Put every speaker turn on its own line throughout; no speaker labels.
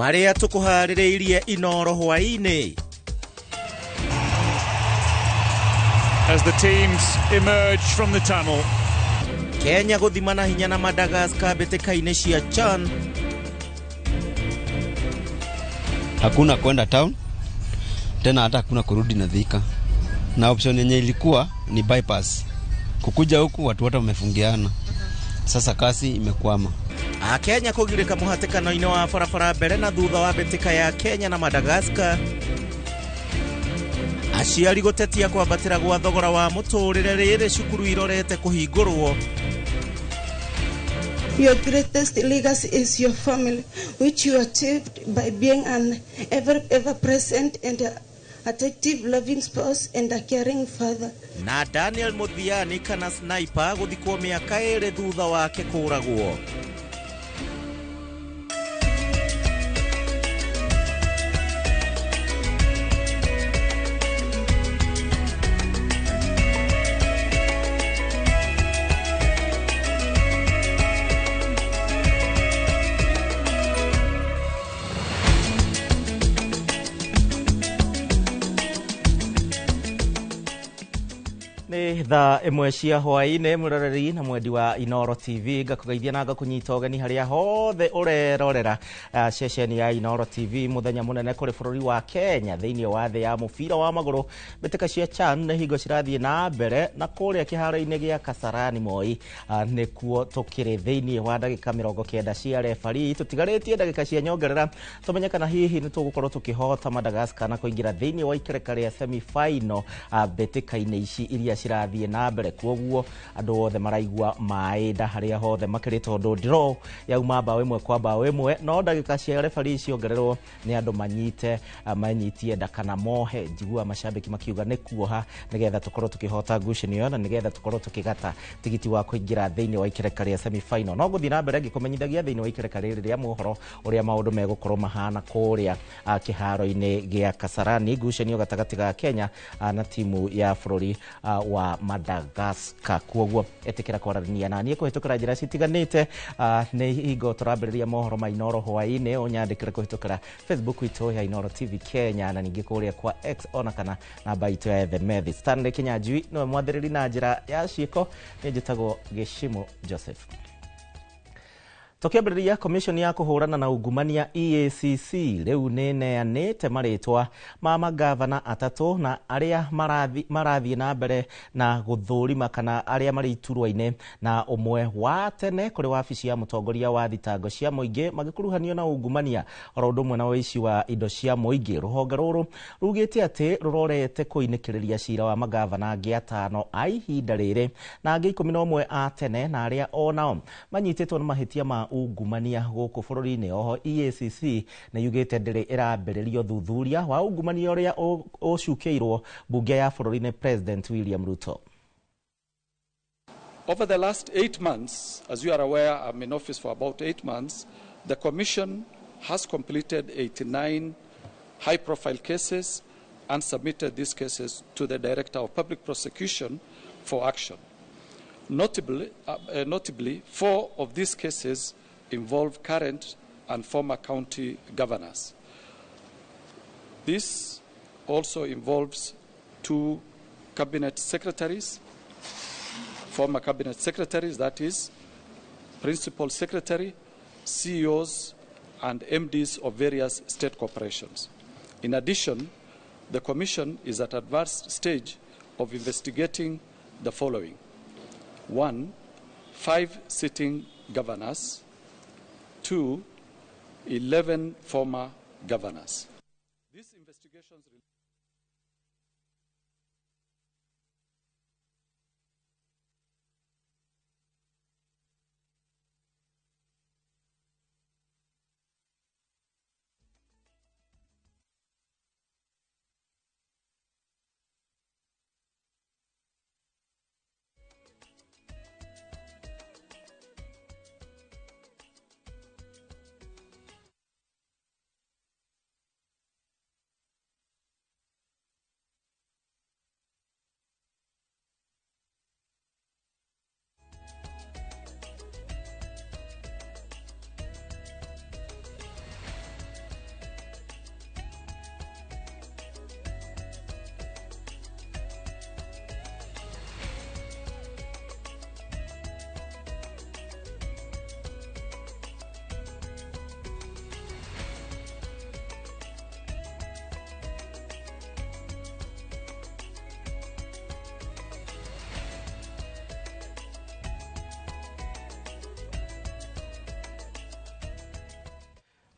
Marĩa tũkũharĩrĩirie Inoro hwaĩ-inĩ.
As the teams emerge from the tunnel.
Kenya gũthimana hinya na Madagascar mbĩtĩka-inĩ cia CHAN.
Hakuna kwenda town tena, hata hakuna kurudi na Thika, na option yenye ilikuwa ni bypass. Kukuja huku watu wote wamefungiana, sasa kasi imekwama.
Akenya kũgirĩka mũhatĩkano-inĩ wa barabara mbere na thutha wa mbĩtĩka ya Kenya na Madagascar. Aciari gũtetia kwambatĩra gwa thogora wa mũtũrĩre rĩrĩ cukuru irorete kũhingũrwo.
Your greatest legacy is your family, which you achieved by being an ever present and attentive, loving spouse and a caring father.
Na Daniel Muthiani kana Sniper gũthikwo mĩaka 2 thutha wake kũragwo. Thaa 1 cia hwaĩ-inĩ mũroreri na mwendi wa Inoro TV ngakũgeithia na ngakũnyita ũgeni harĩa hothe ũrerorera ceceni ya Inoro TV. Mũthenya mũnene kũrĩ bũrũri wa Kenya thĩinĩ wa thĩ ya mũbira wa magũrũ. Mbĩtĩka cia CHAN nĩ hingo cirathiĩ na mbere na kũrĩa kĩharo-inĩ gĩa Kasarani Moi nĩkuo tũkĩrĩ thĩinĩ wa ndagĩka 90 cia refari. Tũtigarĩtie ndagĩka cia nyongerera tũmenye kana hihi nĩ tũgũkorwo tũkĩhota Madagascar na kũingĩra thĩinĩ wa ikereka rĩa semi final mbĩtĩka-inĩ ici iria cirathiĩ na mbere. Kuoguo andũ othe maraigua maĩ nda harĩa hothe makĩrĩ tondũ draw yauma bao 1 kwa bao 1, no ndagĩka cia refari ciongererwo nĩ andũ manyite manyitie nda kana mohe. Njigua mashabiki makiuga nĩ kuoha nĩgetha tũkorwo tũkĩhota ngucanio na nĩgetha tũkorwo tũkĩgata tigiti wa kũingĩra thĩinĩ wa ikereka rĩa semi final. No ngũthiĩ na mbere ngĩkũmenyithagia thĩinĩ wa ikereka rĩrĩ rĩa mohoro ũrĩa maũndũ megũkorwo mahana kũrĩa kĩharo-inĩ gĩa Kasarani, ngucanio gatagatĩ ga Kenya na timu ya bũrũri wa Madagascar. Kuoguo ĩtĩkĩra kwaranĩria na niĩ kũhĩtũkĩra njĩra citiganĩte. Nĩ hingo tũrambĩrĩria mohoro ma Inoro hwaĩ-inĩ, ũnyandĩkĩre kũhĩtũkĩra Facebook itũ ya Inoro TV Kenya na ningĩ kũrĩa kwa X ona kana namba itũ ya SMS. Stanley Kinyanjui nĩwe mwathĩrĩri na njĩra ya ciĩko, nĩ njĩtagwo Gĩcimo Joseph. Tũkĩambĩrĩria, commission ya kũhũrana na ungumania EACC rĩu nĩ neanĩte marĩtwa ma magavana 3 na arĩa marathiĩ na mbere na gũthũrima kana arĩa marĩ iturwa-inĩ na ũmwe wa tene kũrĩ wabici ya mũtongoria wa thitango cia mũingĩ magĩkuruhanio na ungumania oro ũndũ ũmwe na ũici wa indo cia mũingĩ. Rũhonge rũrũ rugĩte atĩ rũrorete kũinĩkĩrĩria cira wa magavana angĩ 5 a ihinda rĩrĩ na angĩ 11 a tene na arĩa onao manyitĩtwo nĩ mahĩtia ma ungumania gũkũ bũrũri-inĩ. Oho EACC nĩ yugĩte ndĩrĩ ĩrambĩrĩria ũthuthuria wa ungumania ũrĩa ũcukĩirwo mbunge ya bũrũri nĩ President William Ruto.
Over the last 8 months, as you are aware, I'm in office for about 8 months, the Commission has completed 89 high-profile cases and submitted these cases to the Director of Public Prosecution for action. Notably, 4 of these cases involve current and former county governors. This also involves 2 cabinet secretaries, former cabinet secretaries, that is, principal secretary, CEOs, and MDs of various state corporations. In addition, the Commission is at advanced stage of investigating the following. 1, 5 sitting governors. 2, 11 former governors. These investigations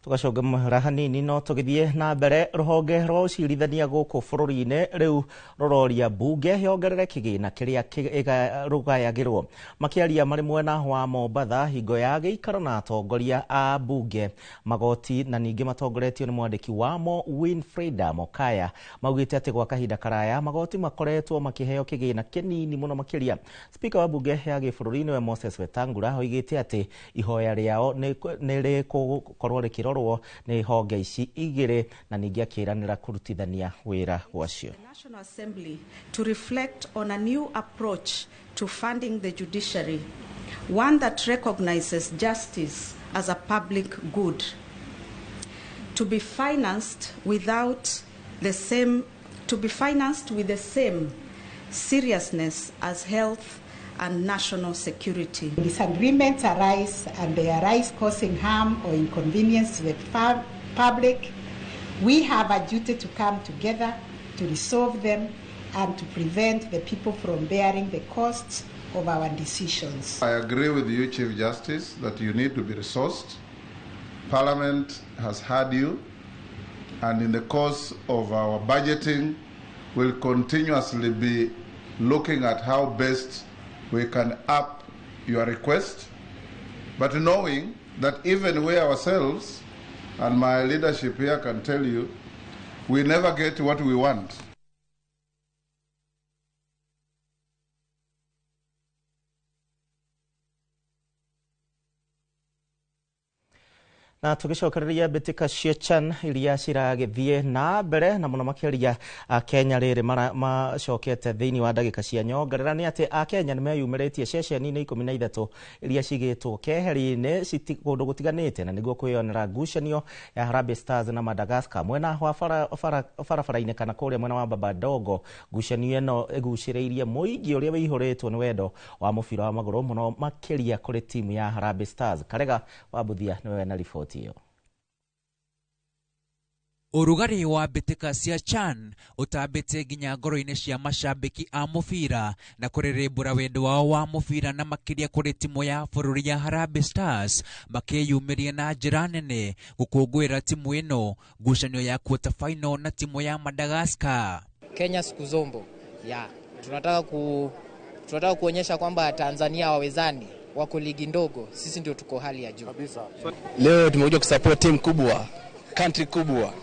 Tugacoka mũhera hanini no tũgĩthiĩ na mbere. Rũhonge rwa ũcirithania gũkũ bũrũri-inĩ rĩu rũroria mbunge yongerere kĩgĩna kĩrĩa rũgayagĩrwo. Makĩaria marĩ mwena wa Mombatha hingo ya gĩikaro na atongoria a mbunge, magoti na ningĩ matongoretio nĩ mwandĩki wamo Winfrida Mokaya, maugĩte atĩ gwa kahinda karaya magoti makoretwo makĩheo kĩgĩna kĩnini mũno makĩria. Spika wa mbunge ya gĩbũrũri nĩwe Moses Wetangula oigĩte atĩ ihoya rĩao nĩ rĩgũkorwo rĩkĩrorwo nĩ honge ici igĩrĩ na ningĩ akĩranĩra kũrutithania wĩra gwacio.
National Assembly to reflect on a new approach to funding the judiciary, one that recognizes justice as a public good, to be financed without the same, to be financed with the same seriousness as health and national security.
Disagreements arise, and they arise causing harm or inconvenience to the public. We have a duty to come together to resolve them and to prevent the people from bearing the costs of our decisions.
I agree with you, Chief Justice, that you need to be resourced. Parliament has heard you, and in the course of our budgeting, we'll continuously be looking at how best we can up your request, but knowing that even we ourselves, and my leadership here can tell you, we never get what we want.
Na tugicokereria mbĩtĩka cia CHAN iria ciragĩthiĩ na mbere na mũno makĩria Akenya rĩrĩ macokete thĩinĩ wa ndagĩka cia nyongerera nĩ atĩ Akenya nĩ meyumĩrĩtie ceceni-inĩ 13 iria cigĩtwo keheri-inĩ kũndũ gũtiganĩte na nĩguo kwĩyonera ngucanio ya Harambee Stars na Madagascar mwena wa barabara-inĩ kana kũrĩa mwena wa Baba Dogo. Ngucanio ĩno ĩgucĩrĩirie mũingĩ ũrĩa wĩihũrĩtwo nĩ wendo wa mũbira wa magũrũ mũno makĩria kũrĩ timu ya Harambee Stars. Karega wa Mbuthia nĩwe na riboti ĩyo.
Ũrugarĩ wa mbĩtĩka cia CHAN ũtambĩte nginya ngoro-inĩ cia mashabiki a mũbira na kũrĩrĩmbũra wendo wao wa mũbira na makĩria kũrĩ timu ya bũrũri ya Harambee Stars, makĩyumĩria na njĩra nene gũkũngũĩra timu ĩno ngucanio ya quarter final na timu ya Madagascar.
Kenya siku zombo ya tunataka kuonyesha kwamba Tanzania wawezani, wako ligi ndogo, sisi ndio tuko hali ya juu
kabisa. Leo tumekuja kusupport timu kubwa, country kubwa,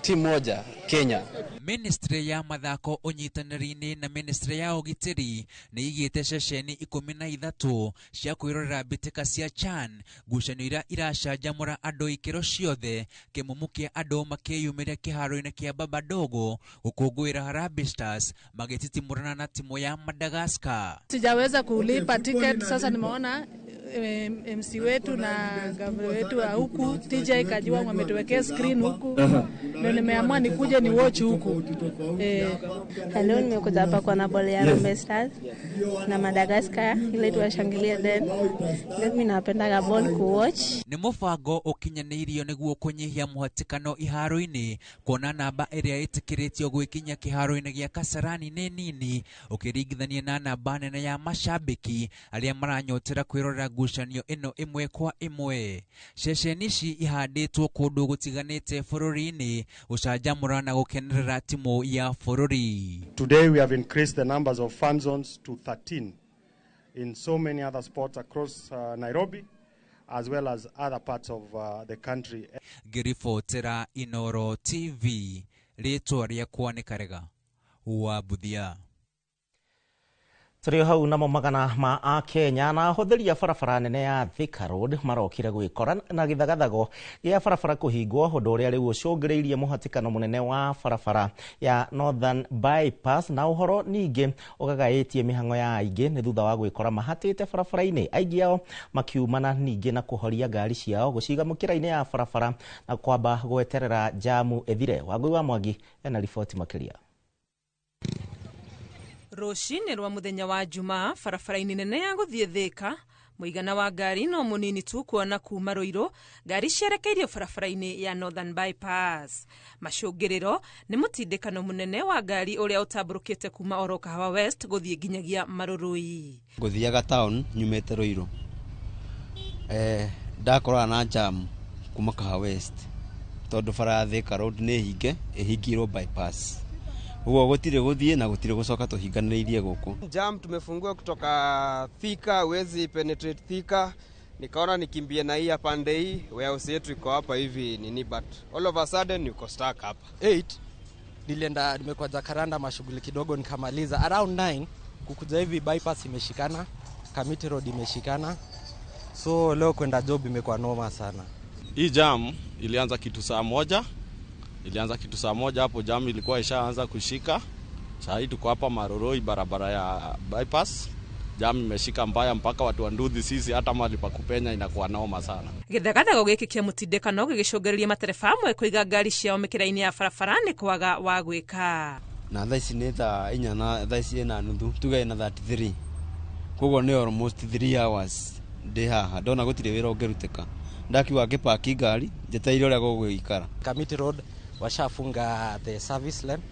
timu moja Kenya.
Ministry ya mathako ũnyitanĩri-inĩ na ministry ya ũgitĩri nĩ igĩte ceceni 13 cia kwĩrorera mbĩtĩka cia CHAN, ngucanio iria iracanjamũra andũ ikĩro ciothe, kĩmumu kĩa andũ makĩyumĩria kĩharo-inĩ kĩa Baba Dogo gũkũngũĩra Harambee Stars magĩtitimũrana na timu ya Madagascar.
Sijaweza kulipa ticket, sasa nimeona MC wetu na gavana wetu wa huku TJ Kajwang wametuwekea screen huku, ndio nimeamua nikuje ni watch huku.
Hello, nimekuja hapa kwa na ball ya Harambee Stars na Madagascar ile tuwashangilia, then mimi napenda ball ku watch.
Nĩ mũbango ũkinyanĩirio nĩguo kũnyihia mũhatĩkano iharo-inĩ, kuona namba ĩrĩa ĩtĩkĩrĩtio gwĩkinyia kĩharo-inĩ gĩa Kasarani nĩ nini ũkĩringithania na namba nene ya mashabiki arĩa maranyotera kwĩrorera ngucanio ĩno ĩmwe kwa ĩmwe. Ceceni ici ihandĩtwo kũndũ gũtiganĩte bũrũri-inĩ gũcanjamũra na gũkenerera timu ya bũrũri.
Today we have increased the numbers of fan zones to 13 in so many other spots across Nairobi as well as other parts of the country.
Ngĩribotera Inoro TV, rĩtwa rĩakwa nĩ Karega wa Mbuthia.
Tũrĩ hau namo magana ma Akenya na ahũthĩri a barabara nene ya Thika Road marokire gwĩkora na gĩthagathago gĩa barabara kũhingwo, ũndũ ũrĩa rĩu ũcũngĩrĩirie mũhatĩkano mũnene wa barabara ya Northern Bypass, na ũhoro ningĩ ũgagaĩtie mĩhang'o ya aingĩ nĩ thutha wa gwĩkora mahatĩte barabara-inĩ, aingĩ ao makiumana ningĩ na kũhoria ngari ciao gũciga mũkĩra-inĩ ya barabara na kwamba gweterera jamu ĩthire. Wangũi wa Mwangi ena riboti makĩria.
Rũcinĩ rwa mũthenya wa Jumaa barabara-inĩ nene ya gũthiĩ Thika, mũigana wa ngari no mũnini tu kuona kuma Ruiru ngari cierekeirio barabara-inĩ ya Northern Bypass. Macũngĩrĩro nĩ mũtindĩkano mũnene wa ngari ũrĩa ũtambũrũkĩte kuma oro Kahawa West gũthiĩ nginyagia Marurui.
Ngũthiaga town nyumĩte Ruiru, ndakorana na jam kuma Kahawa West tondu bara ya Thika Road nĩ hinge ĩhingirwo bypass, ũguo gũtirĩ gũthiĩ na gũtirĩ gũcoka, tũhinganĩrĩirie gũkũ.
Jam tumefungua kutoka Thika, huwezi penetrate Thika. Nikaona nikimbie na hii pande hii, warehouse yetu iko hapa hivi nini, but all of a sudden niko stuck hapa.
8 nilienda, nimekuwa Jacaranda mashughuli kidogo, nikamaliza around 9 kukuja hivi, bypass imeshikana, Kamiti Road imeshikana, so leo kwenda job imekuwa noma sana.
Hii jam ilianza kitu saa 1, ilianza kitu saa 1 hapo, jam ilikuwa ishaanza kushika. Saa hii tuko hapa Maroroi, barabara ya bypass, jam imeshika mbaya mpaka watu wa nduthi sisi hata mahali pa kupenya inakuwa noma sana.
Gĩthagathago gĩkĩ kĩa mũtindĩkano gĩgĩcũngĩrĩria matereba amwe kũiga ngari ciao mĩkĩra-inĩ ya barabara nĩ kwaga wa gwĩka.
Na thaa ici nĩ thaa 4 na thaa ici ĩna nuthu, tuge ĩna 33, koguo nĩ almost 3 hours ndĩ haha. Ndona gũtirĩ wĩra ũngĩrutĩka, ndakiuga ngĩpaki ngari njetereire ũrĩa gũgũikara.
Kamiti Road washafunga the service lane,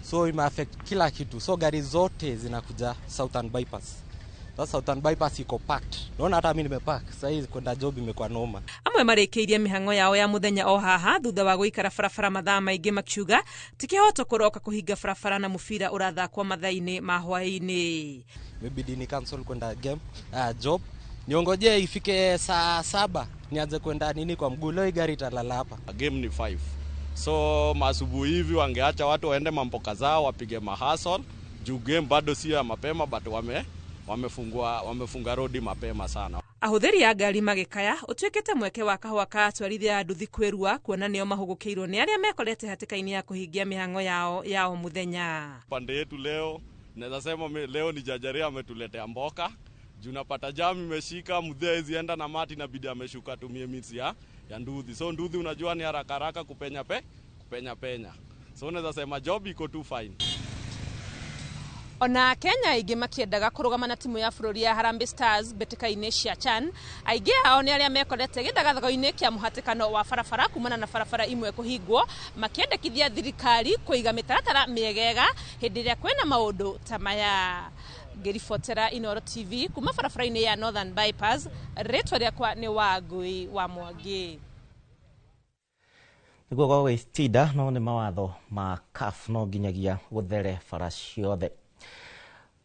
so ime affect kila kitu, so gari zote zinakuja Southern Bypass. Sasa Southern Bypass iko packed, naona hata mimi nimepark sasa hizi, kwenda job imekuwa noma.
Amwe marĩkĩirie mĩhang'o yao ya mũthenya o haha thutha wa gũikara barabara mathaa maingĩ, makiuga ti kĩhoto kũroka kũhinga barabara na mũbira ũrathakwo mathaa-inĩ ma hwaĩ-inĩ.
Imebidi ni cancel kwenda game, job, niongojee ifike saa 7 nianze kwenda nini kwa mguu. Leo hii gari italala hapa.
Game ni 5, so maasubuhi hivi wangeacha watu waende mamboka zao, wapige mahustle juu game bado sio ya mapema, but wamefungua, wamefunga rodi mapema sana.
Ahũthĩri a ngari magĩkaya ũtuĩkĩte mweke wa kahũa ka atwarithia a nduthi kwĩrua, kuona nĩo mahũgũkĩirwo nĩ arĩa mekorete hatĩka-inĩ ya kũhingia mĩhang'o yao ya o mũthenya.
Pande yetu leo naweza sema leo ni Jajaria ametuletea mboka juu napata jam imeshika, mzee hawezi enda na mati, inabidi ameshuka atumie means ya nduthi. So nduthi unajua ni haraka haraka kupenya penya, so naweza sema job iko tu fine.
Ona Kenya aingĩ makĩendaga kũrũgama na timu ya bũrũri ya Harambee Stars mbĩtĩka-inĩ cia CHAN, aingĩ ao nĩ arĩa mekorete gĩthagathago-inĩ kĩa mũhatĩkano wa barabara kumana na barabara imwe kũhingwo, makĩendekithia thirikari kũiga mĩtaratara mĩegega hĩndĩ ĩrĩa kwĩna maũndũ ta maya. Ngĩribotera Inooro TV kuma barabara-inĩ ya Northern Bypass, rĩtwa rĩakwa nĩ Wangui wa Mwangi.
Nĩguo gwagĩtinda no nĩ mawatho ma CAF no nginyagia gũthere bara ciothe.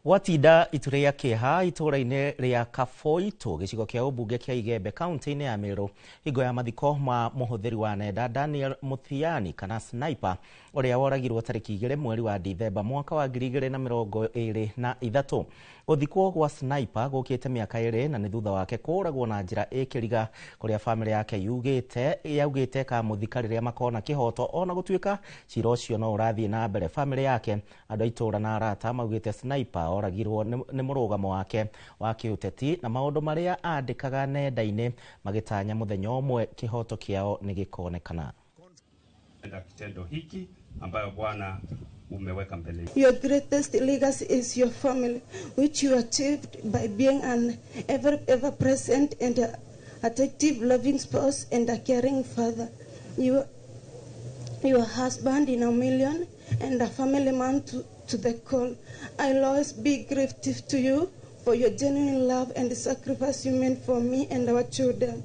Gwatinda itu rĩa kĩeha itũũra-inĩ rĩa Kaboitũ, gĩcigo kĩa ũmbunge kĩa Igembe, kaunti-inĩ ya Meru, hingo ya mathiko ma mũhũthĩri wa nenda Daniel Muthiani kana Sniper, ũrĩa woragirwo tarĩki 2 mweri wa Dithemba mwaka wa 2023. Gũthikwo gwa Sniper gũkĩte mĩaka 2 na nĩ thutha wake kũragwo na njĩra ĩkĩriga, kũrĩa bamĩrĩ yake yugĩte yaugĩte kamũthika rĩrĩa makona kĩhoto, ona gũtuĩka cira ũcio no ũrathiĩ na mbere. Bamĩrĩ yake, andũ a itũũra na arata maugĩte Sniper oragirwo nĩ mũrũgamo wake wa kĩũteti na maũndũ marĩa andĩkaga nenda-inĩ, magĩtanya mũthenya ũmwe kĩhoto kĩao nĩ gĩkonekana.
Kitendo hiki ambayo Bwana umeweka mbele.
Your greatest legacy is your family, which you achieved by being an ever, ever present and attentive, loving spouse and a caring father. Your husband in a million and a family man to the call. I'll always be grateful to you for your genuine love and the sacrifice you made for me and our children.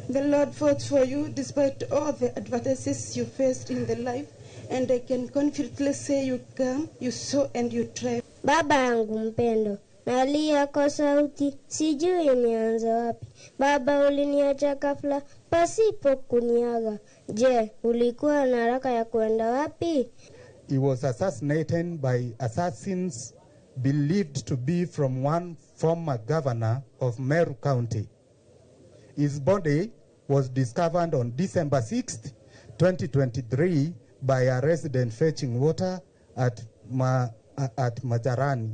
The Lord fought for you despite all the adversities you faced in the life, and I can confidently say you come, you saw, and you tried.
Baba yangu mpendo, nalia kwa sauti, sijui nianze wapi. Baba, uliniacha ghafla pasipo kuniaga. Je, ulikuwa na haraka ya kwenda wapi?
He was assassinated by assassins believed to be from one former governor of Meru County. His body was discovered on December 6, 2023 by a resident fetching water at Majarani.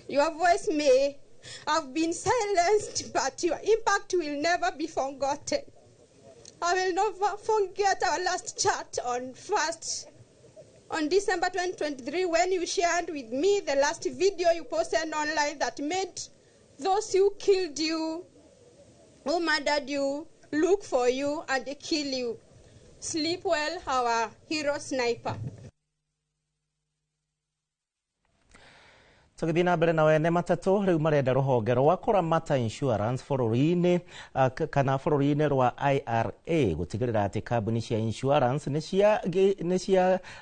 Your voice may have been silenced, but your impact will never be forgotten. I will never forget our last chat on December 2023 when you shared with me the last video you posted online that made those who killed you, who murdered you, look for you and kill you. Sleep well, our hero Sniper.
Tũgĩthiĩ na mbere na wene matatũ rĩu marenda rũhonge rwa kũramata insurance bũrũri-inĩ kana bũrũri-inĩ rwa IRA gũtigĩrĩra atĩ kambuni cia insurance nĩ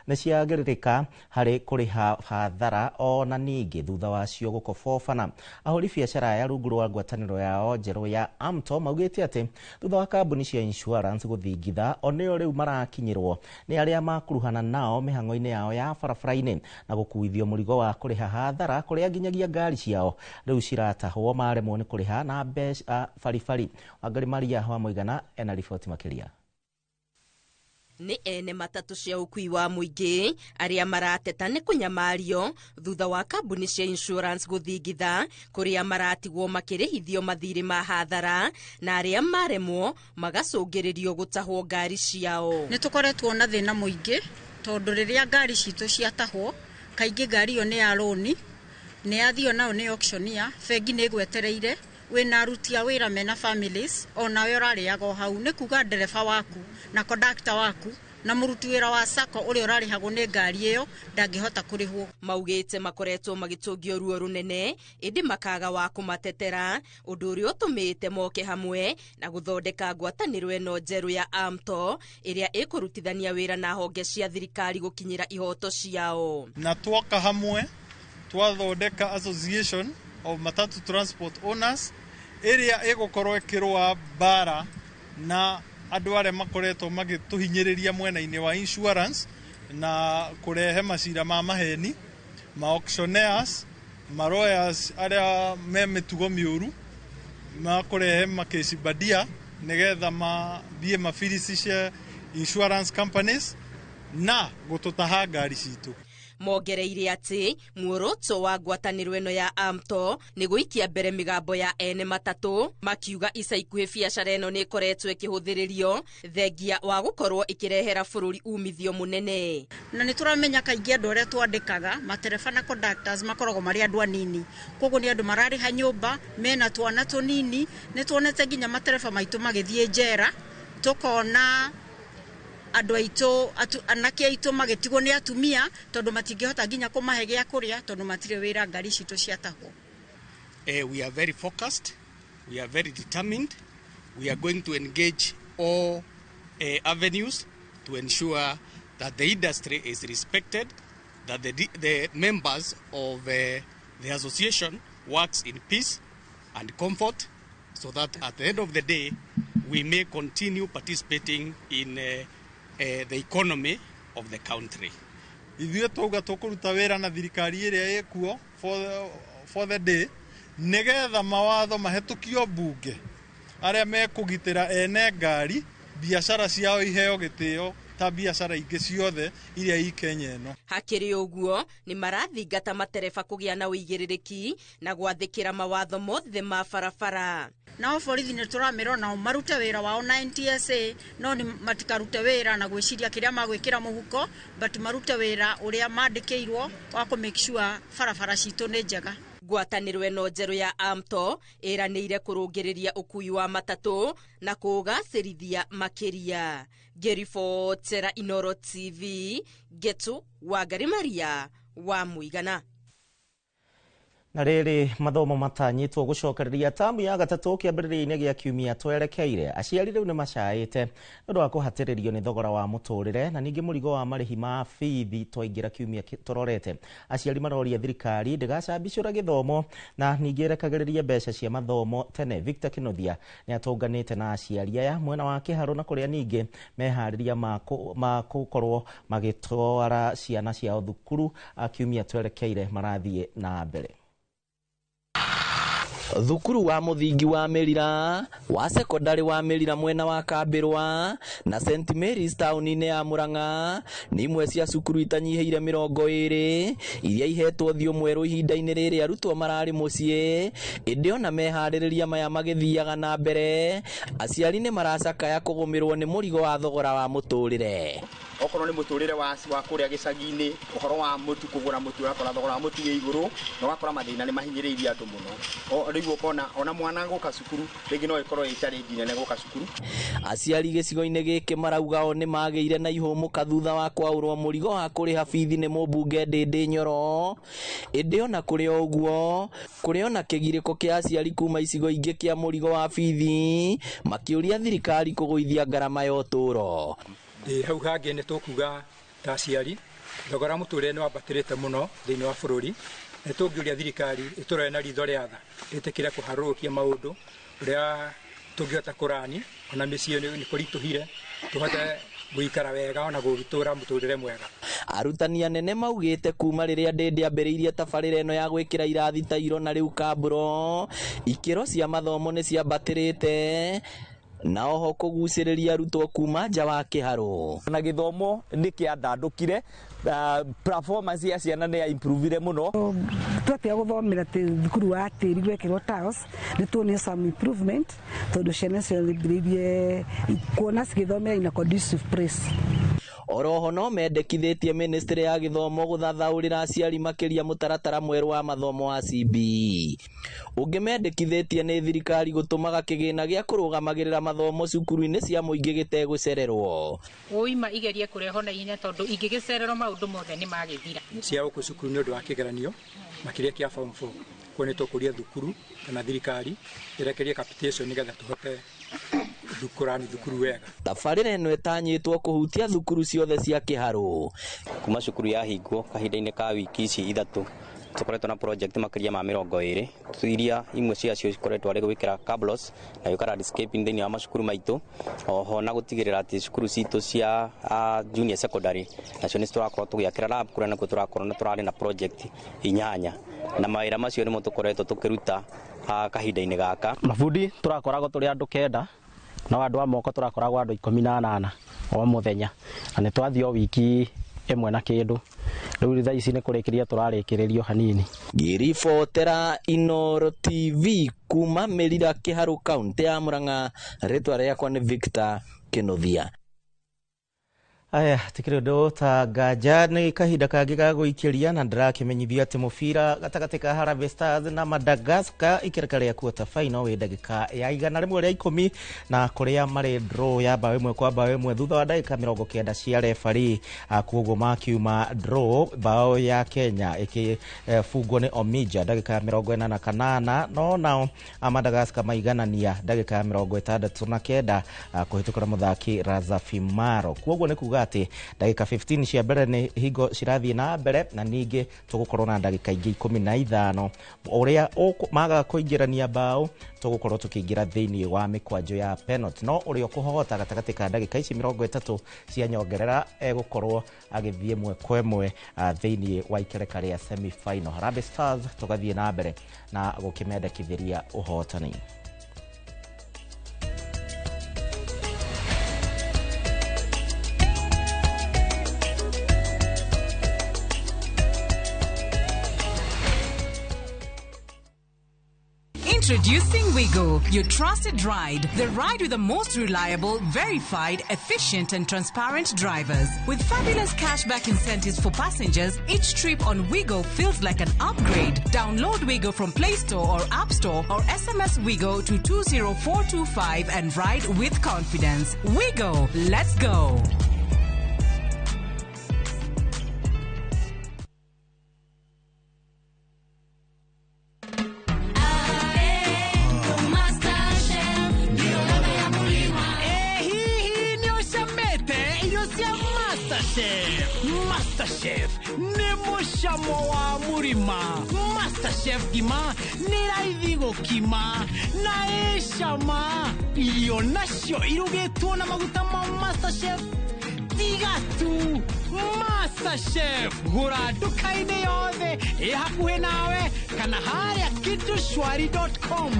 ciagĩrĩrĩka harĩ kũrĩha hathara ona ningĩ thutha wacio gũkobobana. Ahũri biacara aya rungu rwa ngwatanĩro yao njerũ ya AMTO maugĩte atĩ thutha wa kambuni cia insurance gũthingitha o nĩo rĩu marakinyĩrwo nĩ arĩa makuruhana nao mĩhang'o-inĩ yao ya barabara-inĩ na gũkuithio mũrigo wa kũrĩha hathara kũrĩa nginyagia ngari ciao rĩu ciratahwo maremwo nĩ kũrĩha na mbeca baribari. Wangari Maria wa Mũigana ena riboti makĩria.
Nĩ ene matatũ cia ũkui wa mũingĩ arĩa marateta nĩ kũnyamario thutha wa kambuni cia insurance gũthingitha kũrĩa maratigwo makĩrĩhithio mathirĩ ma hathara na arĩa maremwo magacũngĩrĩrio gũtahwo ngari ciao.
Nĩ tũkoretwo na thĩna mũingĩ tondũ rĩrĩa ngari citũ ciatahwo kaingĩ ngari ĩyo nĩ ya rũni, nĩ yathio nayo nĩ auctioneer, bengi nĩ ĩgwetereire, wĩna aruti a wĩra mena families, onawe ũrarĩaga o hau, nĩ kuga ndereba waku na conductor waku na mũruti wĩra wa sacco ũrĩa ũrarĩhagwo nĩ ngari ĩyo ndangĩhota kũrĩhwo.
Maugĩte makoretwo magĩtũngio ruo rũnene ĩndĩ makaga wa kũmatetera, ũndũ ũrĩa ũtũmĩte moke hamwe na gũthondeka ngwatanĩro ĩno njerũ ya AMTO ĩrĩa ĩkũrutithania wĩra na honge cia thirikari gũkinyĩra ihoto ciao.
Na twoka hamwe twathondeka Association of Matatu Transport Owners ĩrĩa ĩgũkorwo ĩkĩrũa mbara na andũ arĩa makoretwo magĩtũhinyĩrĩria mwena-inĩ wa insurance na kũrehe macira ma maheni, ma auctioneers, ma lawyers arĩa me mĩtugo mĩũru, ma kũrehe makesi bandia nĩgetha mathiĩ mabiricice insurance companies na gũtũtaha ngari citũ.
Mongereire atĩ muoroto wa ngwatanĩro ĩno ya AMTO nĩ gũikia mbere mĩgambo ya ene matatũ, makiuga ica ikuhĩ biacara ĩno nĩ ĩkoretwo ĩkĩhũthĩrĩrio thengia wa gũkorwo ĩkĩrehera bũrũri umithio mũnene.
Na nĩ tũramenya kaingĩ andũ arĩa twandĩkaga matereba na conductors makoragwo marĩ andũ anini, koguo nĩ andũ mararĩha nyũmba mena twana tũnini. Nĩ tuonete nginya matereba maitũ magĩthiĩ njera, tũkona andũ aitũ anake aitũ magĩtigwo nĩ atumia tondũ matingĩhota nginya kũmahe gĩa kũrĩa tondũ matirĩ wĩra, ngari citũ ciatahwo.
We are very focused, we are very determined, we are going to engage all avenues to ensure that the industry is respected, that the members of the association works in peace and comfort, so that at the end of the day we may continue participating in the economy of the country.
Ithuĩ twauga tũkũruta wĩra na thirikari ĩrĩa ĩkuo for the day nĩgetha mawatho mahetũkio mbunge arĩa mekũgitĩra ene ngari biacara ciao iheo gĩtĩo ta biacara ingĩ ciothe iria i Kenya ĩno.
Hakĩrĩ ũguo nĩ marathingata matereba kũgĩa na ũigĩrĩrĩki na gwathĩkĩra mawatho mothe ma barabara.
Nao borithi nĩ tũramerwo nao marute wĩra wao na NTSA, no nĩ matikarute wĩra na gwĩciria kĩrĩa magwĩkĩra mũhuko, but marute wĩra ũrĩa mandĩkĩirwo wa kũ make sure barabara citũ nĩ njega.
Ngwatanĩro ĩno njerũ ya AMTO ĩranĩire kũrũngĩrĩria ũkui wa matatũ na kũũgacĩrithia makĩria. Ngĩribotera Inoro TV, Ngetu Wangari Maria wa Mũigana.
Na rĩrĩ mathomo matanyĩtwo gũcokereria tamu ya gatatũ kĩambĩrĩria-inĩ gĩa kiumia twerekeire, aciari rĩu nĩ macaĩte nĩ ũndũ wa kũhatĩrĩrio nĩ thogora wa mũtũrĩre na ningĩ mũrigo wa marĩhi ma bithi twaingĩra kiumia tũrorete. Aciari maroria thirikari ndĩgacambicũra gĩthomo na ningĩ ĩrekagĩrĩrie mbeca cia mathomo tene. Victor Kĩnuthia nĩ atũnganĩte na aciari aya mwena wa Kĩharũ na kũrĩa ningĩ meharĩria ma gũkorwo magĩtwara ciana ciao thukuru kiumia twerekeire marathiĩ na mbere.
Thukuru wa mũthingi wa Mĩrira wa sekondari wa Mĩrira mwena wa Kambĩrwa na St Mary's taũni-inĩ ya Murang'a nĩ imwe cia cukuru itanyihĩire 20 iria ihetwo thiũ mwerũ ihinda-inĩ rĩrĩ arutwo mararĩ mũciĩ, ĩndĩ ona meharĩrĩria maya magĩthiaga na mbere aciari nĩ maracakaya kũgũmĩrwo nĩ mũrigo wa thogora wa mũtũrĩre.
Okorwo nĩ mũtũrĩre wa kũrĩa gĩcagi-inĩ, ũhoro wa mũtu, kũgũra mũtu, ũrakora thogora wa mũtu wĩ igũrũ, na ũgakora mathĩna nĩ mahinyĩrĩirie andũ mũno. Rĩu ũkona ona mwana gũka cukuru rĩngĩ no ĩkorwo ĩ challenge nene gũka cukuru.
Aciari gĩcigo-inĩ gĩkĩ marauga o nĩ magĩire na ihũmũka thutha wa kwaũrwo mũrigo wa kũrĩha bithi nĩ mũmbunge Ndĩndĩ Nyoro. Ĩndĩ ona kũrĩ o ũguo, kũrĩ ona kĩgirĩko kĩa aciari kuma icigo ingĩ kĩa mũrigo wa bithi, makĩũria thirikari kũgũithia ngarama ya ũtũũro.
Hau hangĩ nĩ tũkuga ta aciari thogora mũtũrĩre nĩ wambatĩrĩte mũno thĩinĩ wa bũrũri. Nĩ tũngĩũria thirikari ĩtũrore na ritho rĩa tha, ĩtĩkĩre kũharũrũkia maũndũ ũrĩa tũngĩhota kũrani, ona mĩciĩ nĩ kũritũhire, tũhote gũikara wega ona gũgĩtũra mũtũrĩre mwega.
Arutani anene maugĩte kuma rĩrĩa Ndĩndĩ ambĩrĩirie tabarĩra ĩno ya gwĩkĩra irathi tairo na rĩu kamburo, ikĩro cia mathomo nĩ ciambatĩrĩte na oho kũgucĩrĩria arutwo kuma nja wa kĩharo.
Na gĩthomo nĩ kĩandandũkire, performance ya ciana nĩ ya improvire mũno.
Twatiga gũthomera thukuru wa tĩri gwekĩrwo tiles, nĩ tuonire some improvement tondũ ciana ciambĩrĩirie kuona cigĩthomera in a conducive place.
Oroho no mendekithĩtie ministry ya gĩthomo gũthathaũrĩra aciari makĩria mũtaratara mwerũ wa mathomo wa CBE. Ũngĩ mendekithĩtie nĩ thirikari gũtũmaga kĩgĩna gĩa kũrũgamagĩrĩra mathomo cukuru-inĩ cia mũingĩ gĩtegũcererwo.
Ũima igerie kũrehwo na ihenya tondũ ingĩgĩcererwo maũndũ mothe nĩ magĩthira.
Cia gũkũ cukuru nĩ ũndũ wa kĩgeranio makĩria kĩa form 4. Kuo nĩ tũkũria thukuru kana thirikari ĩrekerie capitation nĩgetha tũhote kũrani thukuru wega.
Tabarĩra ĩno ĩtanyĩtwo kũhutia thukuru ciothe cia kĩharo.
Kuma cukuru yahingwo kahinda-inĩ ka wiki ici ithatũ, tũkoretwo na project makĩria ma 20 iria imwe ciacio cikoretwo arĩ gwĩkĩra cablos na gwĩka landscaping thĩinĩ wa macukuru maitũ, oho na gũtigĩrĩra atĩ cukuru citũ cia junior secondary nacio nĩ tũrakorwo tũgĩakĩra lab kũrĩa nakuo tũrakorwo na tũrarĩ na project 8, na mawĩra macio nĩmo tũkoretwo tũkĩruta kahinda-inĩ gaka.
Mabundi tũrakoragwo tũrĩ andũ 9, no andũ a moko tũrakoragwo andũ 18 o mũthenya, na nĩ twathiĩ o wiki ĩmwe na kĩndũ. Rĩu thaa ici nĩ kũrĩkĩria tũrarĩkĩrĩrio hanini.
Ngĩribotera Inooro TV kuma Mĩrira Kĩharũ, kaũntĩ ya Murang'a, rĩtwa rĩakwa nĩ Victor Kĩnuthia.
Aya, tikiri ũndũ ta nganja nĩ kahinda kangĩ ga gũikĩria, na ndĩrakĩmenyithia atĩ mũbira gatagatĩ ka Harambee Stars na Madagascar ikereka rĩa quarter final wĩ ndagĩka ya 110, na kũrĩa marĩ draw ya bao 1 kwa bao 1 thutha wa ndagĩka 90 cia referee. Koguo makiuma draw, bao ya Kenya ĩkĩbungwo nĩ Omija ndagĩka ya 48, no nao Madagascar maiganania ndagĩka ya 69 kũhĩtũkĩra mũthaki Razafimaro. Koguo nĩ kuga atĩ ndagĩka 15 cia mbere nĩ hingo cirathiĩ na mbere, na ningĩ tũgũkorwo na ndagĩka ingĩ 15 ũrĩa magaga kũingĩrania bao tũgũkorwo tũkĩingĩra thĩinĩ wa mĩkwanjo ya penalty, no ũrĩa ũkũhota gatagatĩ ka ndagĩka ici 30 cia nyongerera egũkorwo agĩthiĩ ĩmwe kwa ĩmwe thĩinĩ wa ikereka rĩa semi final. Harambee Stars tũgathiĩ na mbere na gũkĩmendekithĩria ũhotani.
Introducing Wigo, your trusted ride. The ride with the most reliable, verified, efficient and transparent drivers. With fabulous cashback incentives for passengers, each trip on Wigo feels like an upgrade. Download Wigo from Play Store or App Store or SMS Wigo to 20425 and ride with confidence. Wigo, let's go.
MasterChef nĩ mũcamo wa mũrima. MasterChef ngima nĩ raithi gũkima na ĩ cama. Irio nacio irugĩtwo na maguta ma MasterChef tiga tu. MasterChef gũra nduka-inĩ yothe ĩ hakuhĩ nawe kana harĩa kitushwari.com.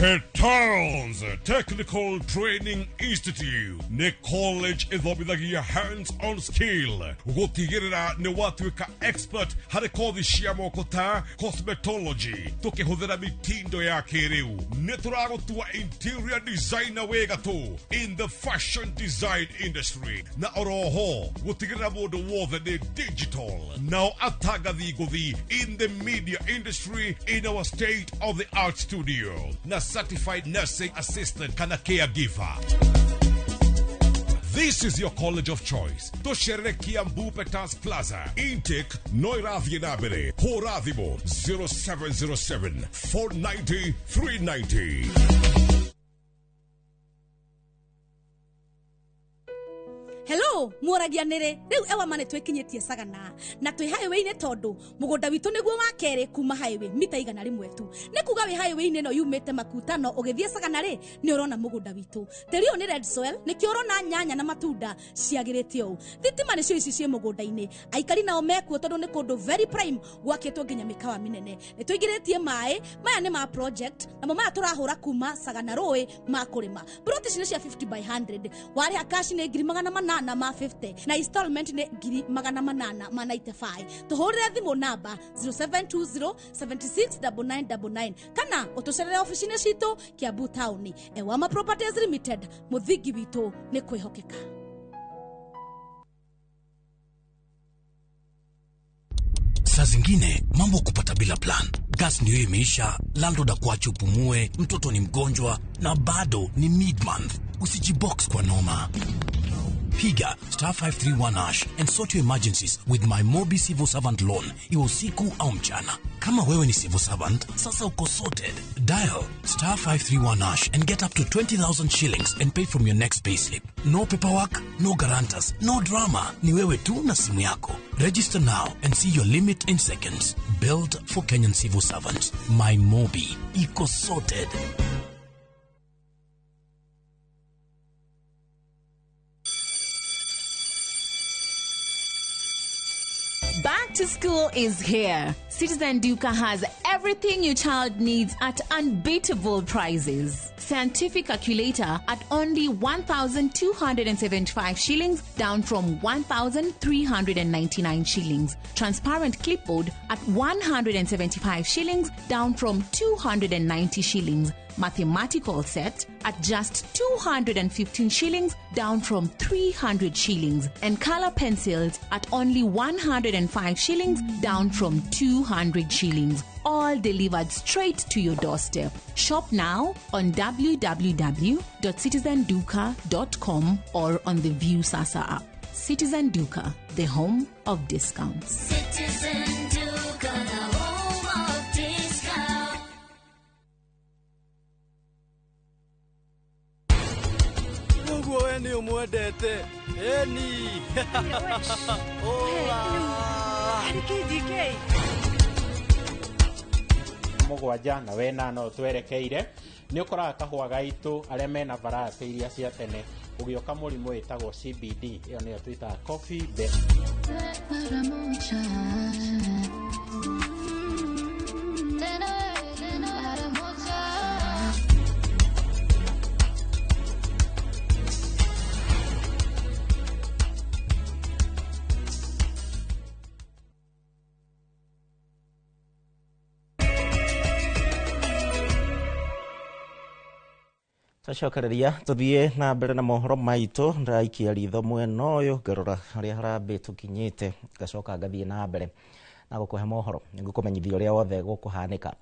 Petals Technical Training Institute nĩ college ĩthomithagia hands on skill gũtigĩrĩra nĩ watuĩka expert harĩ kothi cia moko ta cosmetology tũkĩhũthĩra mitindo ya kĩrĩu. Nĩ tũragũtua interior designer wĩ gatũ in the fashion design industry na oroho gũtigĩrĩra mũndũ wothe nĩ digital nao atangathi ngũthi in the media industry in our state of the art studio na certified nursing assistant kana caregiver. This is your college of choice. Tũcerere Kiambu Petals Plaza. Intake no ĩrathiĩ na mbere. Hũra thimũ 0707 490 390.
Hello, muoragia nĩrĩ rĩu Ewama nĩ twĩkinyĩtie Sagana na twĩ highway-inĩ tondũ mũgũnda witũ nĩguo wa kerĩ kuma highway mita 100 tu. Nĩ kuga wĩ highway-inĩ ĩno yumĩte Makutano ũgĩthiĩ Sagana rĩ nĩ ũrona mũgũnda witũ. Tĩri ũyũ nĩ red soil, nĩkĩo ũrona nyanya na matunda ciagĩrĩte ũũ. Thitima nĩcio ici ciĩ mũgũnda-inĩ. Aikari nao mekuo tondũ nĩ kũndũ very prime gwakĩtwo nginya mĩkawa mĩnene. Nĩ tũingĩrĩtie maĩ, maya nĩ ma project namo maya tũrahũra kuma Sagana rũĩ ma kũrĩma. Plot ici nĩ cia 50 by 100. Warĩha cash nĩ 850 na installment nĩ 895. Tũhũrĩre thimũ namba 0720 769999 kana ũtũcerere ofici-inĩ citũ Kiambu Town. Ewama Properties Limited, mũthingi witũ nĩ kwĩhokeka.
Saa zingine mambo kupata bila plan. Gas ndio imeisha, landlord akuache upumue, mtoto ni mgonjwa na bado ni mid-month. Usijibox kwa noma. Piga star 531 hash and sort your emergencies with my Mobi Civil Servant Loan, iwe usiku au mchana. Kama wewe ni civil servant, sasa uko sorted. Dial star 531 hash and get up to 20,000 shillings and pay from your next payslip. No paperwork, no guarantors, no drama. Ni wewe tu na simu yako. Register now and see your limit in seconds. Built for Kenyan civil servants. My Mobi. Iko sorted.
Back to school is here. Citizen Duka has everything your child needs at unbeatable prices. Scientific calculator at only 1,275 shillings, down from 1,399 shillings. Transparent clipboard at 175 shillings, down from 290 shillings. Mathematical set at just 215 shillings, down from 300 shillings. And color pencils at only 105 shillings, down from 200 shillings. All delivered straight to your doorstep. Shop now on www.citizenduka.com or on the View Sasa app. Citizen Duka, the home of discounts.
Citizen Duka, the home of discounts.
Mungu we nĩ ũmwendete. Eni. Hola.
Mũgwanja na wena no twerekeire nĩ ũkoraga kahũa gaitũ arĩa mena variety iria cia tene ũgĩũka mũrimũ wĩtagwo CBD, ĩyo nĩyo twĩtaga coffee bean.
Twacokereria tuthie na mbere na mohoro maitũ. Ndaikia ritho mwena ũyũ ngarora harĩa harambĩ tũkinyĩte, ngacoka ngathiĩ na mbere na gũkũhe mohoro nĩngũkũmenyithia ũrĩa wothe gũkũhanĩka.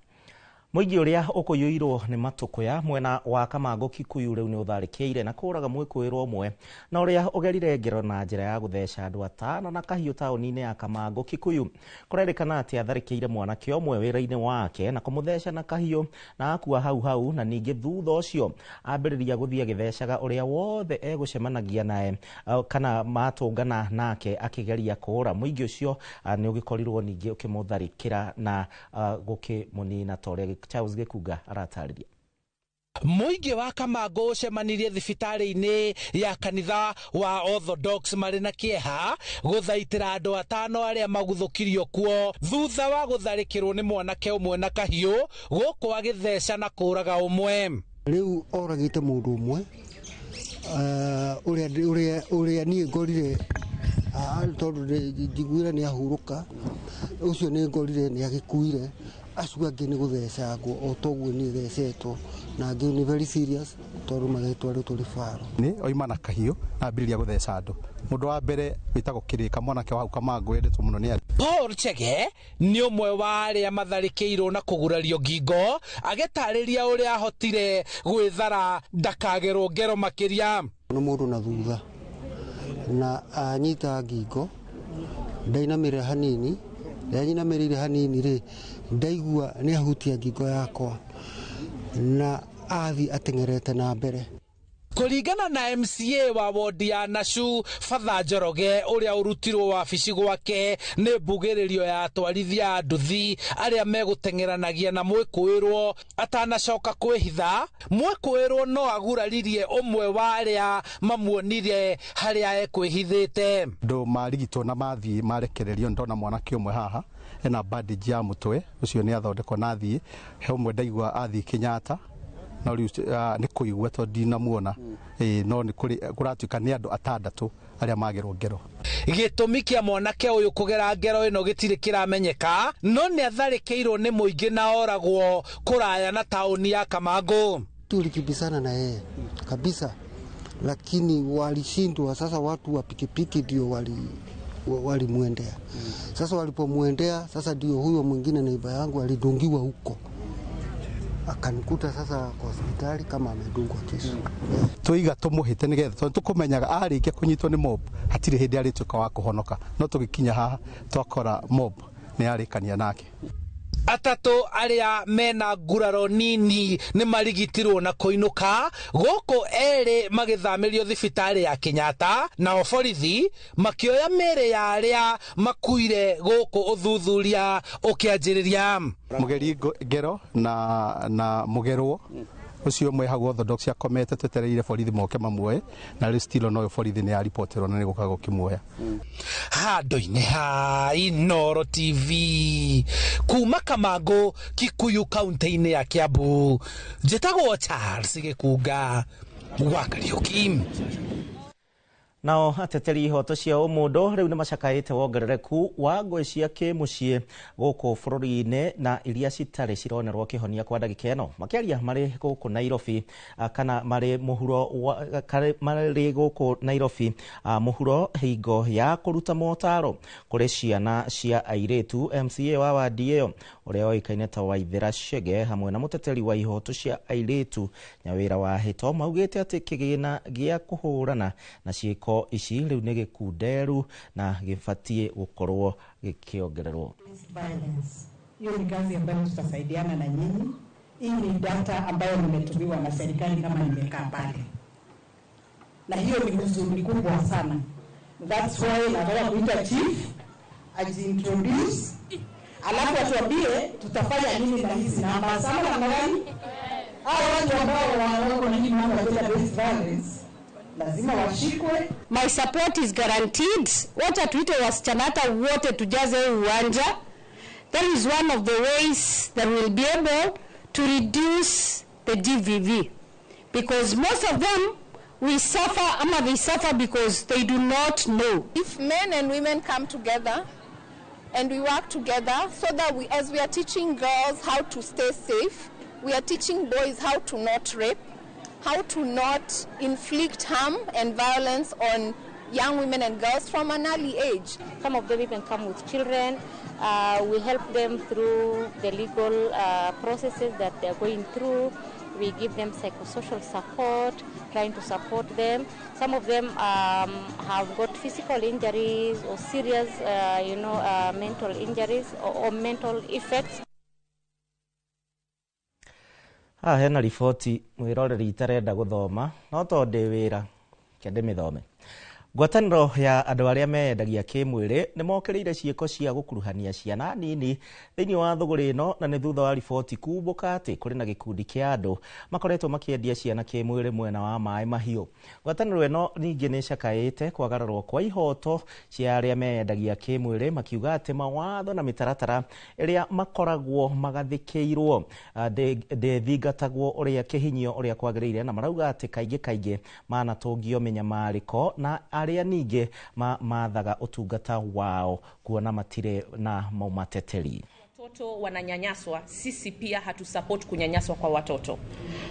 Mũingĩ ũrĩa ũkũiyũirwo nĩ matũkũya mwena wa Kamangũ Kikuyu rĩu nĩ ũtharĩkĩire na kũraga mwĩkũĩrwo ũmwe na ũrĩa ũgerire ngero na njĩra ya gũtheca andũ atano na kahiũ taũni-inĩ ya Kamangũ Kikuyu. Kũrerĩkana atĩ atharĩkĩire mwanake ũmwe wĩra-inĩ wake na kũmũtheca na kahiũ na akua hau hau, na ningĩ thutha ũcio ambĩrĩria gũthiĩ agĩthecaga ũrĩa wothe egũcemanagia naye kana matũngana nake akĩgeria kũũra. Mũingĩ ũcio nĩ ũgĩkorirwo ningĩ ũkĩmũtharĩkĩra na gũkĩmũnina ta ũrĩa Charles Gĩkunga aratarĩria.
Mũingĩ wa Kamangũ ũcemanirie thibitarĩ-inĩ ya kanitha wa Orthodox marĩ na kĩeha gũthaitĩra andũ atano arĩa maguthũkirio kuo thutha wa gũtharĩkĩrwo nĩ mwanake ũmwe na kahiũ gũkũ agĩtheca na kũraga ũmwe.
Rĩu oragĩte mũndũ ũmwe ũrĩa niĩ ngorire, tondũ njiguire nĩ ahurũka, ũcio nĩ ngorire nĩ agĩkuire. Acio angĩ nĩ gũthecangwo o toguo niĩ thecetwo, na angĩ nĩ very serious tondũ magĩtwarĩtwo ribaro.
Nĩ oima na kahiũ na ambĩrĩria gũtheca andũ. Mũndũ wa mbere wĩtagwo Kĩrĩka, mwanake wa hau Kamangũ wendetwo mũno nĩ andũ.
Paul Chege nĩ ũmwe wa arĩa matharĩkĩirwo na kũgurario ngingo, agĩtarĩria ũrĩa ahotire gwĩthara ndakagerwo ngero makĩria.
Nĩ mũndũ na thutha na anyita ngingo, ndainamĩrĩra hanini, ndanyinamĩrĩire hanini rĩ, ndaigua nĩ ahutia ngingo yakwa na athi ateng'erete na mbere.
Kũringana na MCA wa wodi ya Nashu Fatha Njoroge ũrĩa ũrutirwo wabici gwake nĩ mbugĩrĩrio ya atwarithia a nduthi arĩa megũteng'eranagia na mwĩkũĩrwo atanacoka kwĩhitha, mwĩkũĩrwo no aguraririe ũmwe wa arĩa mamuonire harĩa ekwĩhithĩte.
Andũ marigitwo na mathiĩ marekererio, ndona mwanake ũmwe haha ena bandage ya mũtwe, ũcio nĩ athondekwo na athiĩ. He ũmwe ndaigua athiĩ Kenyatta, no rĩu nĩ kũigua tondũ ndinamuona, no nĩ kũratuĩka nĩ andũ atandatũ arĩa magerwo ngero.
Gĩtũmi kĩa mwanake ũyũ kũgera ngero ĩno gĩtirĩ kĩramenyeka, no nĩ atharĩkĩirwo nĩ mũingĩ na oragwo kũraya na taũni ya Kamangũ.
Tulikimbizana na yeye kabisa, lakini walishindwa. Sasa watu wa pikipiki ndio walimwendea. Sasa walipomwendea, sasa ndio huyo mwingine neiba yangu alidungiwa huko, akanikuta sasa kwa hospitali kama amedungwa kisu.
Twiga tumuhite nigetha tondu tukumenyaga arikia kunyitwo ni mob hatiri hindi arituika wa kuhonoka, no tugikinya haha twakora mob ni arikania nake.
Atatũ arĩa mena nguraro nini nĩ marigitirwo na kũinũka, gũkũ erĩ magĩthamĩrio thibitarĩ ya Kenyatta, nao borithi makĩoya mĩĩrĩ ya arĩa makuire gũkũ ũthuthuria ũkĩanjĩrĩria.
Mũgeri ngero na mũgerwo ũcio ũmwe hau Orthodox akomete twetereire borithi moke mamuoe, na rĩu still no borithi nĩ aripotirwo na nĩ gũka gũkĩmuoya.
Handũ-inĩ ha Inooro TV kuma Kamangũ, Kikuyu, kaunti-inĩ ya Kiambu, njĩtagwo Charles Gĩkunga wa Kariũki.
Nao ateteri ihoto cia ũmũndũ rĩu nĩ macakaĩte wongerereku wa ngũĩ cia kĩmũciĩ gũkũ bũrũri-inĩ na iria citarĩ cironerwo kĩhonia kwa ndagĩka ĩno. Makĩaria marĩ gũkũ Nairobi kana marĩ mũhuro marĩ gũkũ Nairobi mũhuro hingo ya kũruta motaro kũrĩ ciana cia airĩtu, MCA wa wadi ĩyo ũrĩa oĩkaine ta Waithera Chege hamwe na mũteteri wa ihoto cia airĩtu Nyawĩra wa Hĩto maugĩte atĩ kĩgĩna gĩa kũhũrana na ciĩko ici rĩu nĩ gĩkunderu na gĩbatiĩ gũkorwo gĩkĩongererwo.
Hiyo ni kazi ambayo tutasaidiana na nyinyi. Hii ni data ambayo nimetumiwa na serikali kama nimekaa pale, na hiyo ni huzuni kubwa sana. That's why nataka kuita chief ajiintroduce, alafu atuambie tutafanya nini na hizi namba. Sama na gani? Hao watu ambao wako na hii mambo ya gender based violence lazima washikwe.
My support is guaranteed. Wacha tuite wasichana hata wote tujaze uwanja. That is one of the ways that we'll be able to reduce the GBV, because most of them we suffer, ama they suffer because they do not know.
If men and women come together and we work together so that we, as we are teaching girls how to stay safe, we are teaching boys how to not rape, how to not inflict harm and violence on young women and girls from an early age.
Some of them even come with children. We help them through the legal processes that they're going through. We give them psychosocial support, trying to support them. Some of them have got physical injuries or serious, mental injuries or mental effects.
Haha hena riboti mwiroreri itarenda guthoma no to ndi wira kende mithome. Ngwatanĩro ya andũ arĩa meyendagia kĩmwĩrĩ nĩ mokĩrĩire ciĩko cia gũkuruhania ciana nini thĩinĩ wa thũgũrĩ ĩno, na nĩ thutha wa riboti kumbũka atĩ kũrĩ na gĩkundi kĩa andũ makoretwo makĩendia ciana kĩmwĩrĩ mwena wa Maĩ Mahiũ. Ngwatanĩro ĩno ningĩ nĩ ĩcakaĩte kwagararwo kwa ihoto cia arĩa meyendagia kĩmwĩrĩ, makiuga atĩ mawatho na mĩtaratara ĩrĩa makoragwo magathĩkĩirwo ndĩthingatagwo ũrĩa kĩhinyio ũrĩa kwagĩrĩire, na marauga atĩ kaingĩ kaingĩ manatũngio mĩnyamarĩko na arĩa ningĩ mathaga ũtungata wao kuona matirĩ na maumateteri.
Watoto wananyanyaswa, sisi pia hatusupport kunyanyaswa kwa watoto.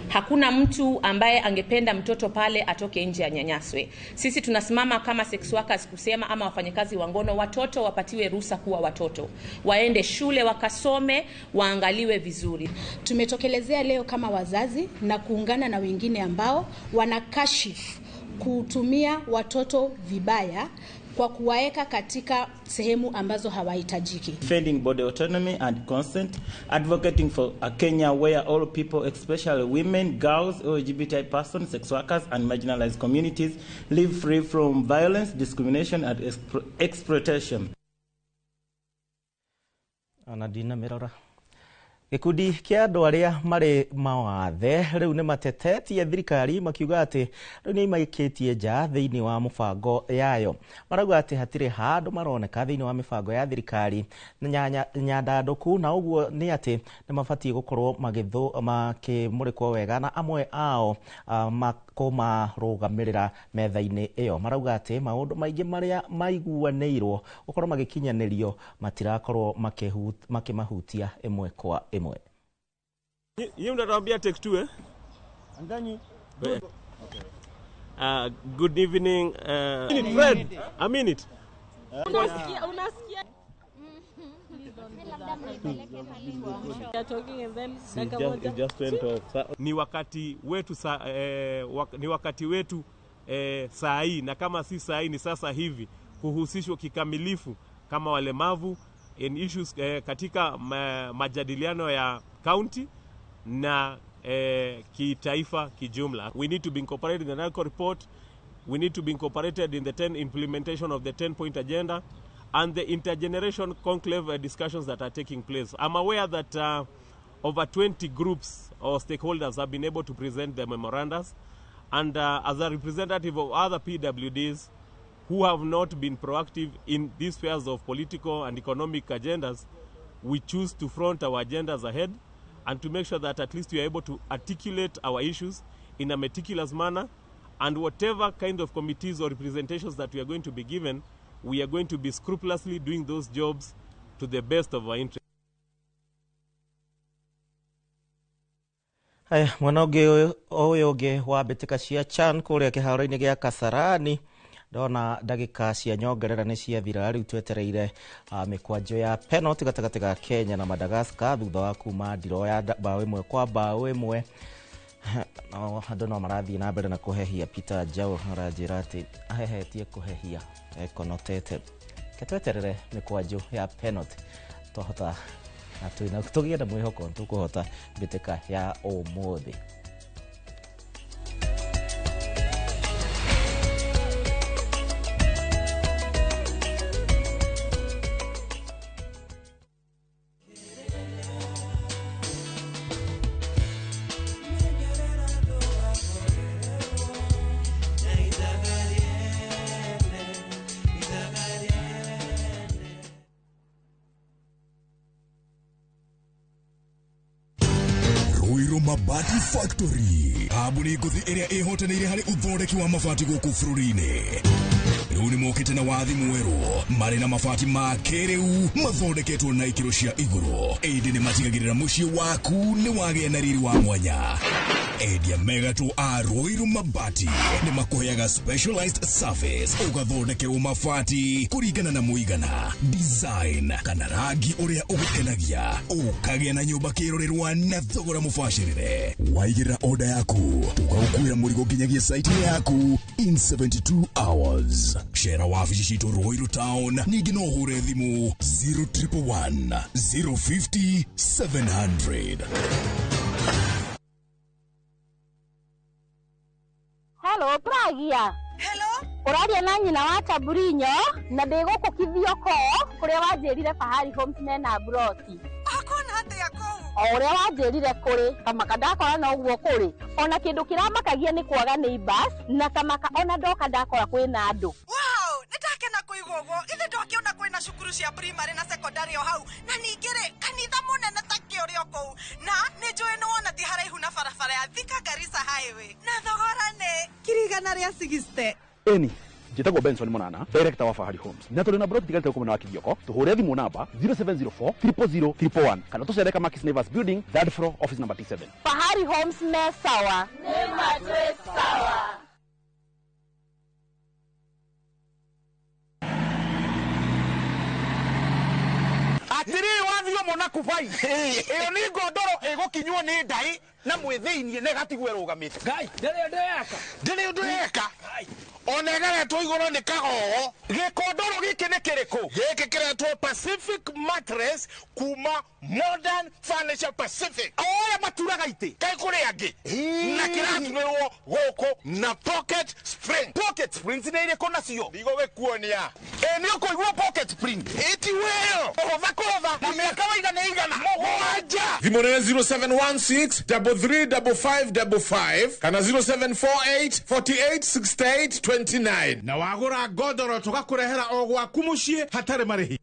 Hakuna mtu ambaye angependa mtoto pale atoke nje anyanyaswe. Sisi tunasimama kama sex workers kusema, ama wafanyakazi wa ngono, watoto wapatiwe ruhusa kuwa watoto, waende shule wakasome, waangaliwe vizuri.
Tumetokelezea leo kama wazazi na kuungana na wengine ambao wanakashifu kutumia watoto vibaya kwa kuwaeka katika sehemu ambazo hawahitajiki.
Defending body autonomy and consent, advocating for a Kenya where all people, especially women, girls, LGBTI persons, sex workers and marginalized communities live free from violence, discrimination and exploitation.
Ona ndinamirora. Gĩkundi kĩa andũ arĩa marĩ mawathe rĩu nĩ matetetie thirikari, makiuga atĩ rĩu nĩ imaikĩtie nja thĩinĩ wa mũbango yayo. Marauga atĩ hatirĩ handũ maroneka thĩinĩ wa mĩbango ya thirikari nyandandũku, na ũguo nĩ atĩ nĩ mabatiĩ gũkorwo makĩmũrĩkwo wega na amwe ao kũmarũgamĩrĩra metha-inĩ ĩyo. Marauga atĩ maũndũ maingĩ marĩa maiguanĩirwo gũkorwo magĩkinyanĩrio matirakorwo makĩmahutia ĩmwe kwa ĩmwe.
Nyinyi mnatuambia take two, eh?
Andanyi.
Okay. Good evening. Fred, a minute.
Unasikia, unasikia.
Ni wakati wetu ni wakati wetu saa hii, na kama si saa hii ni sasa hivi, kuhusishwa kikamilifu kama walemavu in issues katika majadiliano ya county na kitaifa kijumla. We need to be incorporated in the NALCO report. We need to be incorporated in the 10 implementation of the 10-point agenda and the intergeneration conclave discussions that are taking place. I'm aware that over 20 groups or stakeholders have been able to present their memorandums, and as a representative of other PWDs who have not been proactive in these spheres of political and economic agendas, we choose to front our agendas ahead and to make sure that at least we are able to articulate our issues in a meticulous manner, and whatever kind of committees or representations that we are going to be given, we are going to be scrupulously doing those jobs to the best of our interest.
Haya, mwena ũngĩ ũyũ ũngĩ wa mbĩtĩka cia CHAN kũrĩa kĩharo-inĩ gĩa Kasarani, ndona ndagĩka cia nyongerera nĩ ciathira, rĩu twetereire mĩkwanjo ya penalty gatagatĩ ga Kenya na Madagascar thutha wa kuma ndiro ya bao 1-1. No andũ no marathiĩ na mbere na kũhehia. Peter Njau aranjĩra atĩ ahehetie kũhehia ekonotete. Ke tweterere mĩkwanjo ya penalty twahota, na twĩna tũgĩe na mwĩhoko tũkũhota mbĩtĩka ya ũmũthĩ.
Mabati Factory, kambuni ngũthi ĩrĩa ĩhotanĩire harĩ ũthondeki wa mabati gũkũ bũrũri-inĩ. Rĩu nĩ mokĩte na wathi mwerũ, marĩ na mabati ma kĩrĩu mathondeketwo na ikĩro cia igũrũ, ĩndĩ nĩ matigagĩrĩra mũciĩ waku nĩ wagĩa na riri wa mwanya. Endia megatũ a Ruiru Mabati nĩ makũheaga specialized service, ũgathondekerwo mabati kũringana na mũigana, design kana rangi ũrĩa ũgũkenagia, ũkagĩa na nyũmba kĩrorerwa na thogora mũbacĩrĩre. Waigĩrĩra order yaku, tũgagũkuĩra mũrigo nginyagia site yaku in 72 hours. Cera wabici citũ Ruiru Town, ningĩ no ũhũre thimũ 0111 050 700.
Hello, Pragia.
Hello?
Ũraria na nyina wa Tamburinyo na ndĩ gũkũ Kithioko kũrĩa wanjĩrire Fahari Homes mena mburoti.
Ũkuona atĩa kũu?
O ũrĩa wanjĩrire kũrĩ, kamaka ndakora noguo kũrĩ. Ona kĩndũ kĩramakagia nĩ kwaga neighbors na kamaka ona ndoka ndakora kwĩna andũ.
Wow, nĩ ndakena kũigua ũguo. Ithe ndokĩona kwĩna cukuru cia primary na secondary o hau. Na ningĩ rĩ, kanitha mũnene ta kĩ ũrĩ o kũu. Na nĩ njũĩ nĩ wona ti haraihu na barabara ya Thika Garissa Highway. Na thogora nĩ 160,000.
Eni njĩtagwo Benson Monana, director wa Fahari Homes, na tũrĩ na broti tigarĩte gũkũ mwena wa Kithioko. Tũhũre thimũ namba 0704 000 111 kana tũcere Kamakis Neighbors Building, third floor, office number T7.
Fahari Homes me sawa.
Nĩ matwĩ sawa.
Atirĩ wathio mona kubai ĩyo nĩ ngondoro ĩgũkinywo nĩ ndai na mwĩthĩinie na ĩgatigwo ĩrũgamĩte. Ngai ndĩrĩ ũndũ eka, ndĩrĩ ũndũ eka, ona ĩgaretwo igũrũ nĩ kagogo. Gĩkondoro gĩkĩ nĩ kĩrĩkũ? Gĩkĩ kĩretwo Pacific Mattress kuma Modern Furniture Pacific. O ũrĩa maturaga itĩ kaĩ kũrĩ angĩ, na kĩraturĩrwo gũkũ na pocket spring. Pocket springs nĩ irĩkũ nacio? Ndigũgĩkuonia. Ĩ nĩ ũkũigua pocket spring ĩti wĩyo kũhũtha kũhũtha na mĩaka waiga nĩ igana mũgwanja.
Thimũ nĩ 0716 335555 kana 0748 48 68 29. Na wagũra ngondoro tũgakũrehera o gwaku mũciĩ hatarĩ marĩhi.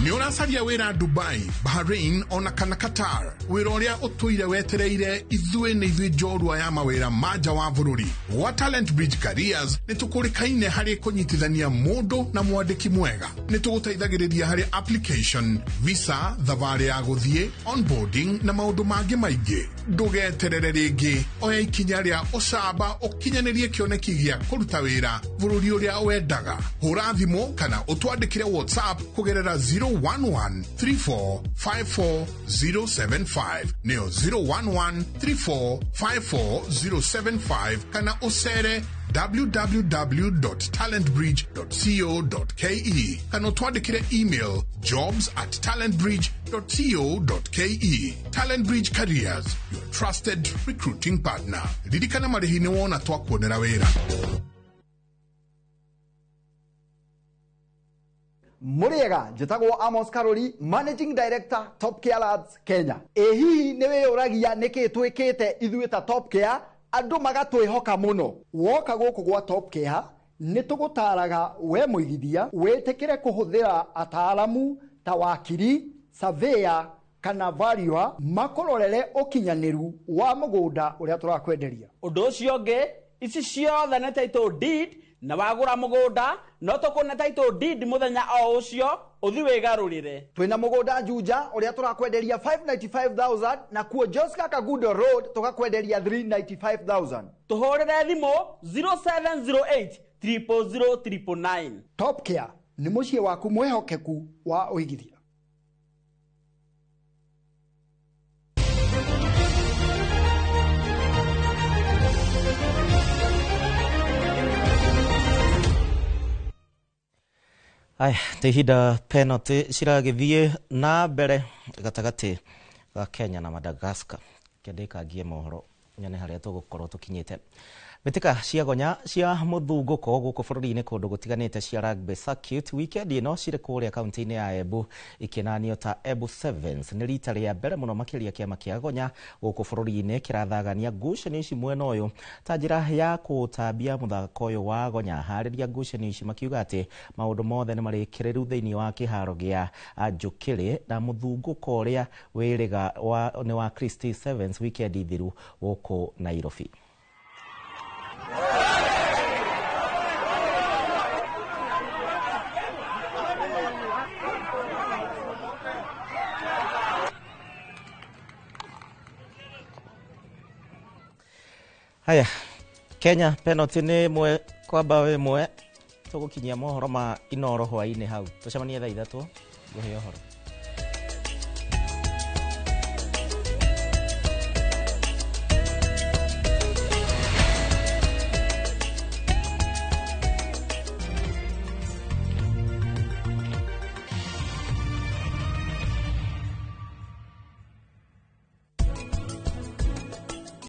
Nĩ ũracaria wĩra Dubai, Bahrain ona kana Qatar, wĩra ũrĩa ũtũire wetereire ithuĩ nĩ ithuĩ njorua ya mawĩra ma nja wa bũrũri. Gwa Talent Bridge Careers nĩ tũkũrĩkaine harĩ kũnyitithania mũndũ na mwandĩki mwega. Nĩ tũgũteithagĩrĩria harĩ application, visa, thabarĩ ya gũthiĩ, onboarding na maũndũ mangĩ maingĩ. Ndũgeterere rĩngĩ, oya ikinya rĩa ũcamba ũkinyanĩrie kĩoneki gĩa kũruta wĩra bũrũri ũrĩa wendaga. Hũra thimũ kana ũtwandĩkĩre WhatsApp kũgerera 011 34 54 075, nĩyo 011 34 54 075, kana ũcere www.talentbridge.co.ke kana ũtwandĩkĩre email jobs@talentbridge.co.ke. Talent Bridge Careers, your trusted recruiting partner. Ririkana marĩhi nĩ wona twakuonera wĩra.
Mũrĩega, njĩtagwo Amos Karori, Managing Director, Top Care Labs Kenya. Ĩ hihi nĩ wĩyũragia nĩkĩ twĩkĩte ithuĩ ta Top Care andũ magatwĩhoka mũno? Woka gũkũ gwa Top Care nĩ tũgũtaraga we mũigithia wĩtĩkĩre kũhũthĩra ataaramu ta wakiri, surveyor kana valuer makũrorere ũkinyanĩru wa mũgũnda ũrĩa tũrakwenderia.
Ũndũ ũcio ũngĩ, ici ciothe nĩ title deed, na wagũra mũgũnda no tũkũne title deed mũthenya o ũcio ũthi wĩgarũrĩre.
Twĩna mũgũnda Juja ũrĩa tũrakwenderia 595,000 na kuo Joska Kagundo Road tũgakwenderia 395,000.
Tũhũrĩre thimũ 0708 000 999.
Top Care nĩ mũciĩ waku mwĩhokeku wa ũigithia.
Aya, nĩ ihinda penalty ciragĩthiĩ na mbere gatagatĩ ga Kenya na Madagascar. Kĩndĩkangie mohoro nyone harĩa tũgũkorwo tũkinyĩte. Mbĩtĩka cia gonya cia mũthungũko gũkũ bũrũri-inĩ kũndũ gũtiganĩte cia rugby circuit weekend ĩno cirĩ kũrĩa kaunti-inĩ ya Embu ikĩnanio ta Embu Sevens. Nĩ rita rĩa mbere mũno makĩria kĩama kĩa gonya gũkũ bũrũri-inĩ kĩrathagania ngucanio ici mwena ũyũ ta njĩra ya kũtambia mũthako ũyũ wa gonya. Harĩria ngucanio ici makiuga atĩ maũndũ mothe nĩ marĩkĩrĩru thĩinĩ wa kĩharo gĩa Njũkĩrĩ na mũthungũko ũrĩa wĩrĩga nĩ wa Christie Sevens weekend thiru gũkũ Nairobi. Haya, Kenya penalty nĩ ĩmwe kwa bao ĩmwe. Tũgũkinyia mohoro ma Inoro hwaĩ-inĩ hau. Tũcemanie thaa 3 ngũhe ũhoro.